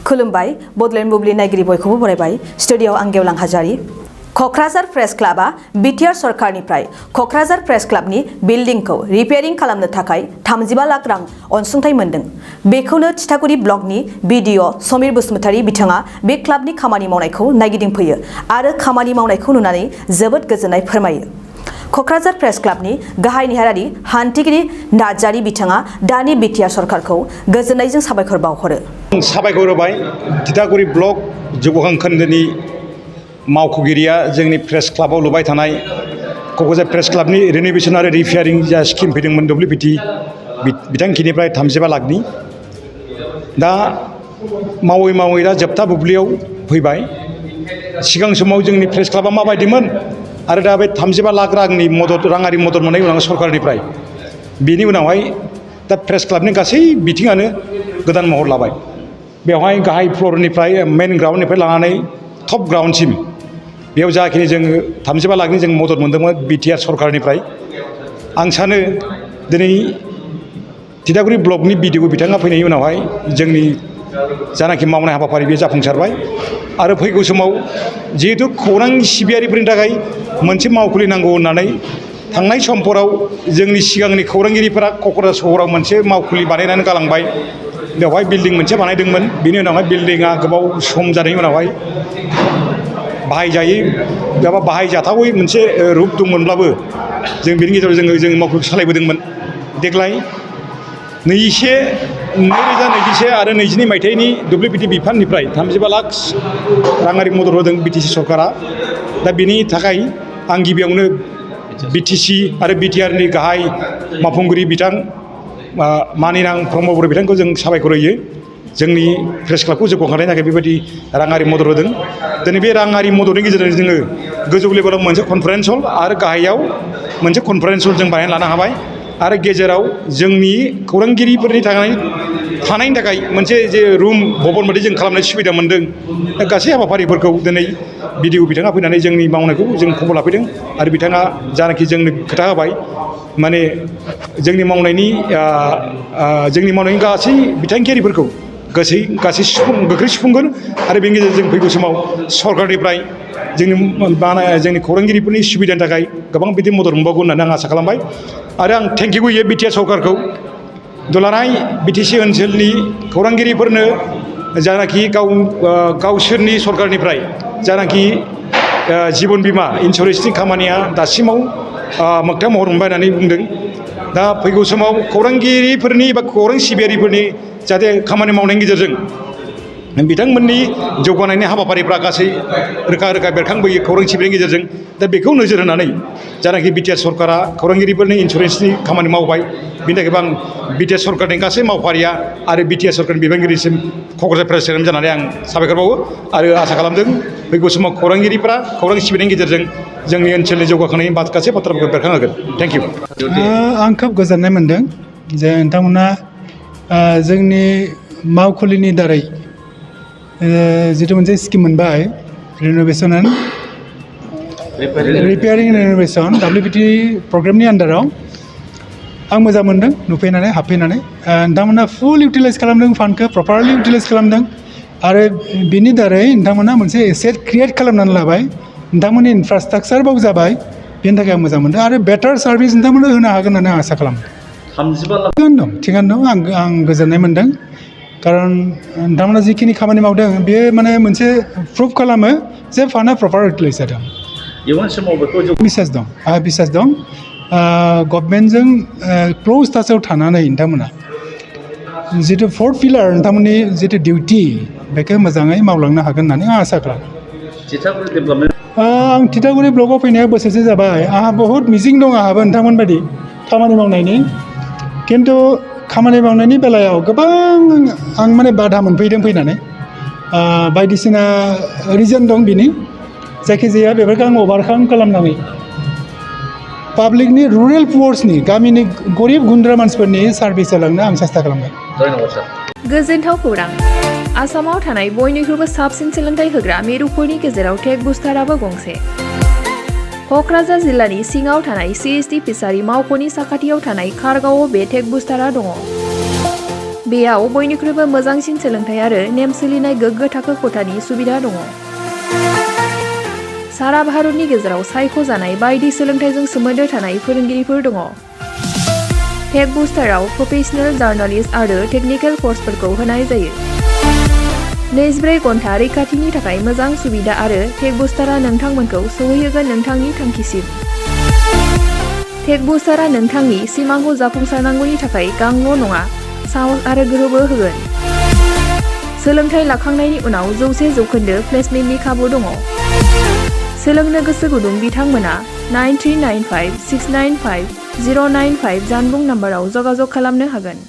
खुलुमबाय बडलेण्ड बुब्लि नायगिरि बयखौबो बरायबाय स्टुडिय'आव आं गेवलां हाजारि क'क्राझार प्रेस क्लाबा BTR सरकारनिफ्राय क'क्राझार प्रेस क्लाबनि बिल्डिंखौ रिपेयारिं खालामनो थाखाय 35 लाख रां अनसुंथाइ मोनदों। बेखौनो थिथागुरि ब्लकनि BDO समीर बसुमतारी बिथाङा बे क्लाबनि खामानि मावनायखौ नायगिदिंफैयो आरो खामानि मावनायखौ नुनानै जोबोद गोजोननाय फोरमायो। क'क्राझार प्रेस क्लाबनि गाहाय नेहारारि हान्थिगिरि नार्जारि बिथाङा दानि BTR सरकारखौ गोजोननायजों साबायखर बावहरो। साबायखर होबाय थिथागुरि ब्लक जौगाखां खोन्दोनि मावख'गिरिया जोंनि प्रेस क्लाबाव लुबाय थानाय क'क्राझार प्रेस क्लाबनि रिन'भेसन आरो रिपेयारिं जा स्किम फैदोंमोन WPT बिथांखिनिफ्राय 35 लाखनि दा मावै मावै दा जोबथा बुब्लियाव फैबाय। सिगां समाव जोंनि प्रेस क्लाबा माबायदिमोन आरो दा बे 35 लाख रांनि राङारि मदद मोननाय उनाव सरकारनिफ्राय बेनि उनावहाय दा प्रेस क्लाबनि गासै बिथिङानो गोदान महर लाबाय। बेवहाय गाहाय फ्ल'रनिफ्राय मेन ग्राउन्डनिफ्राय लानानै टप ग्राउन्डसिम बेयाव जाखिनि जोङो 35 लाखनि जों मदद मोन्दोंमोन BTR सरकारनिफ्राय आं सानो दिनै थिथागुरि ब्लकनि BDO बिथाङा फैनायनि उनावहाय जोंनि जानाखि मावनाय हाबाफारि बे जाफुंसारबाय आरो फैगौ समाव जिहेतु खौरां सिबियारिफोरनि थाखाय मोनसे मावखुलि नांगौ होननानै थांनाय समफोराव जोंनि सिगांनि खौरांगिरिफोरा क'क्राझार सहराव मोनसे मावखुलि बानायनानै गालांबाय। बेवहाय बिल्डिं मोनसे बानायदोंमोन बेनि उनावहाय बिल्डिङा गोबाव सम जानायनि उनावहाय बाहायजायै एबा बाहायजाथावै मोनसे रुप दंमोनब्लाबो जों बेनि गेजेराव जों मावखुलिखौ सालायबोदोंमोन। देग्लाय 2021 आरो 22 मायथाइनि WPT बिफाननिफ्राय 35 लाख राङारि मदद होदों BTC सरकारा। दा बेनि थाखाय आं गिबियावनो BTC आरो BTRनि गाहाय मावफुंगिरि बिथां मानिनां प्रमद बर' बिथांखौ जों साबायखर होयो। जोंनि प्रेस क्लाबखौ जौगाखांनायनि थाखाय बेबायदि राङारि मदद होदों। दिनै बे राङारि मददनि गेजेरजों जोङो गोजौ लेभेलाव मोनसे कनफारेन्स हल आरो गाहायाव मोनसे कनफारेन्स हल जों बानायना लानो हाबाय आरो गेजेराव जोंनि खौरांगिरिफोरनि थानायनि थाखाय मोनसे जे रुम भबन बायदि जों खालामनाय सुबिदा मोन्दों। दा गासै हाबाफारिफोरखौ दिनै BDO बिथाङा फैनानै जोंनि मावनायखौ जों खबर लाफैदों आरो बिथाङा जानाखि जोंनो खोथा होबाय माने जोंनि मावनायनि गासै बिथांखियारिफोरखौ गोख्रै सुफुंगोन आरो बेनि गेजेरजों फैगौ समाव सरकारनिफ्राय जोंनि खौरांगिरिफोरनि सुबिदानि थाखाय गोबां बिदि मदद मोनबावगोन होननानै आं आसा खालामबाय आरो आं थेंक इउ होयो BTR सरकारखौ दुलाराय BTC ओनसोलनि खौरांगिरिफोरनो जानाखि गावसोरनि सरकारनिफ्राय जानाखि जिबन बीमा इन्सुरेन्सनि खामानिया दासिमाव मोगथां महर मोनबाय होननानै बुंदों। दा फैगौ समाव खौरांगिरिफोरनि बा खौरां सिबियारिफोरनि जाहाथे खामानि मावनायनि गेजेरजों बिथांमोननि जौगानायनि हाबाफारिफ्रा गासै रोखा बेरखांबोयो खौरां सिबिनायनि गेजेरजों। दा बेखौ नोजोर होनानै जानाखि BTR सरकारा खौरांगिरिफोरनि इन्सुरेन्सनि खामानि मावबाय बिनि थाखायबो आं BTR सरकारनि गासै मावफारिया आरो BTR सरकारनि बिबानगिरिसिम क'क्राझार प्रेस क्लाबनि जानानै आं साबायखर बावो आरो आसा खालामदों फैगौ समाव खौरांगिरिफ्रा खौरां सिबिनायनि गेजेरजों जोंनि ओनसोलनि जौगाखांनायनि गासै बाथ्राफोरखौ बेरखांहोगोन। Thank you. आं खोब गोजोननाय मोनदों जे नोंथांमोना जोंनि मावखुलिनि दारै जिथु मोनसे स्किम मोनबाय रिन'भेसन एन्ड रिपेयारिं रिन'भेसन WPT प्रग्रामनि आन्दाराव आं मोजां मोनदों नुफैनानै हाबफैनानै नोंथांमोना फुल इउटिलाइज खालामदों फान्डखौ प्रपारलि इउटिलाइज खालामदों आरो बिनि दारै नोंथांमोना मोनसे एसेट क्रिएट खालामनानै लाबाय नोंथांमोननि इनफ्रास्ट्राक्चारबाव जाबाय बेनि थाखाय आं मोजां मोनदों आरो बेटार सार्भिस नोंथांमोना होनो हागोन होननानै आं आसा खालामो। 35 लाख थिगानो दं आं गोजोननाय मोनदों खारन नोंथांमोना जिखिनि खामानि मावदों बेयो माने मोनसे प्रुभ खालामो जे फान्डआ प्रपार इउटिलाइज जादों। इयुन समाव बेखौ आंहा बिसास दं गभर्नमेन्टजों क्ल'ज टाचाव थानानै नोंथांमोना जिथु 4th पिलार नोंथांमोननि जिथु डिउटि बेखौ मोजाङै मावलांनो हागोन होननानै आं आसा खालामो। आं थिथागुरि ब्लकआव फैनाया बोसोरसे जाबाय आंहा बहुद मिजिं दं आंहाबो नोंथांमोन बायदि खामानि मावनायनि खिन्थु खामानि मावनायनि बेलायाव गोबां आं माने बाधा मोनफैदों फैनानै बायदिसिना रिजन दं बिनि जायखिजाया बेफोरखौ आं अभारकाम खालामनानै पाब्लिकनि रुरेल पुवर्सनि गामिनि गरिब गुन्द्रा मानसिफोरनि सार्भिस होलांनो आं सेस्था खालामगोन। गोजोनथाव खौरां आसामाव थानाय बयनिख्रुइबो साबसिन सोलोंथाइ होग्रा मिरुफोरनि गेजेराव टेक बुस्टाराबो गंसे। क'क्राझार जिल्लानि सिङाव थानाय CST फिसारि मावख'नि साखाथियाव थानाय खारगावआव बे टेक बुस्टारा दङ। बेयाव बयनिख्रुइबो मोजांसिन सोलोंथाइ आरो नेम सोलिनाय गोग्गो थाखो खथानि सुबिदा दङ। सारा भारतनि गेजेराव सायख'जानाय बायदि सोलोंथाइजों सोमोन्दो थानाय फोरोंगिरिफोर दङ। टेक बुस्टाराव प्रफेशनेल जार्नालिस्ट आरो टेकनिकेल कर्सफोरखौ होनाय जायो। 24 घन्टा रैखाथिनि थाखाय मोजां सुबिदा आरो टेक बुस्टारा नोंथांमोनखौ सौहैहोगोन नोंथांनि थांखिसिम। टेक बुस्टारा नोंथांनि सिमांखौ जाफुंसारनांगौनि थाखाय गांल' नङा, साहस आरो गोहोबो होगोन। सोलोंथाइ लाखांनायनि उनाव 100% प्लेसमेन्टनि खाबु दङ। सोलोंनो गोसो गुदुं बिथांमोना 9395695095 जानबुं नम्बराव जगाजग खालामनो हागोन।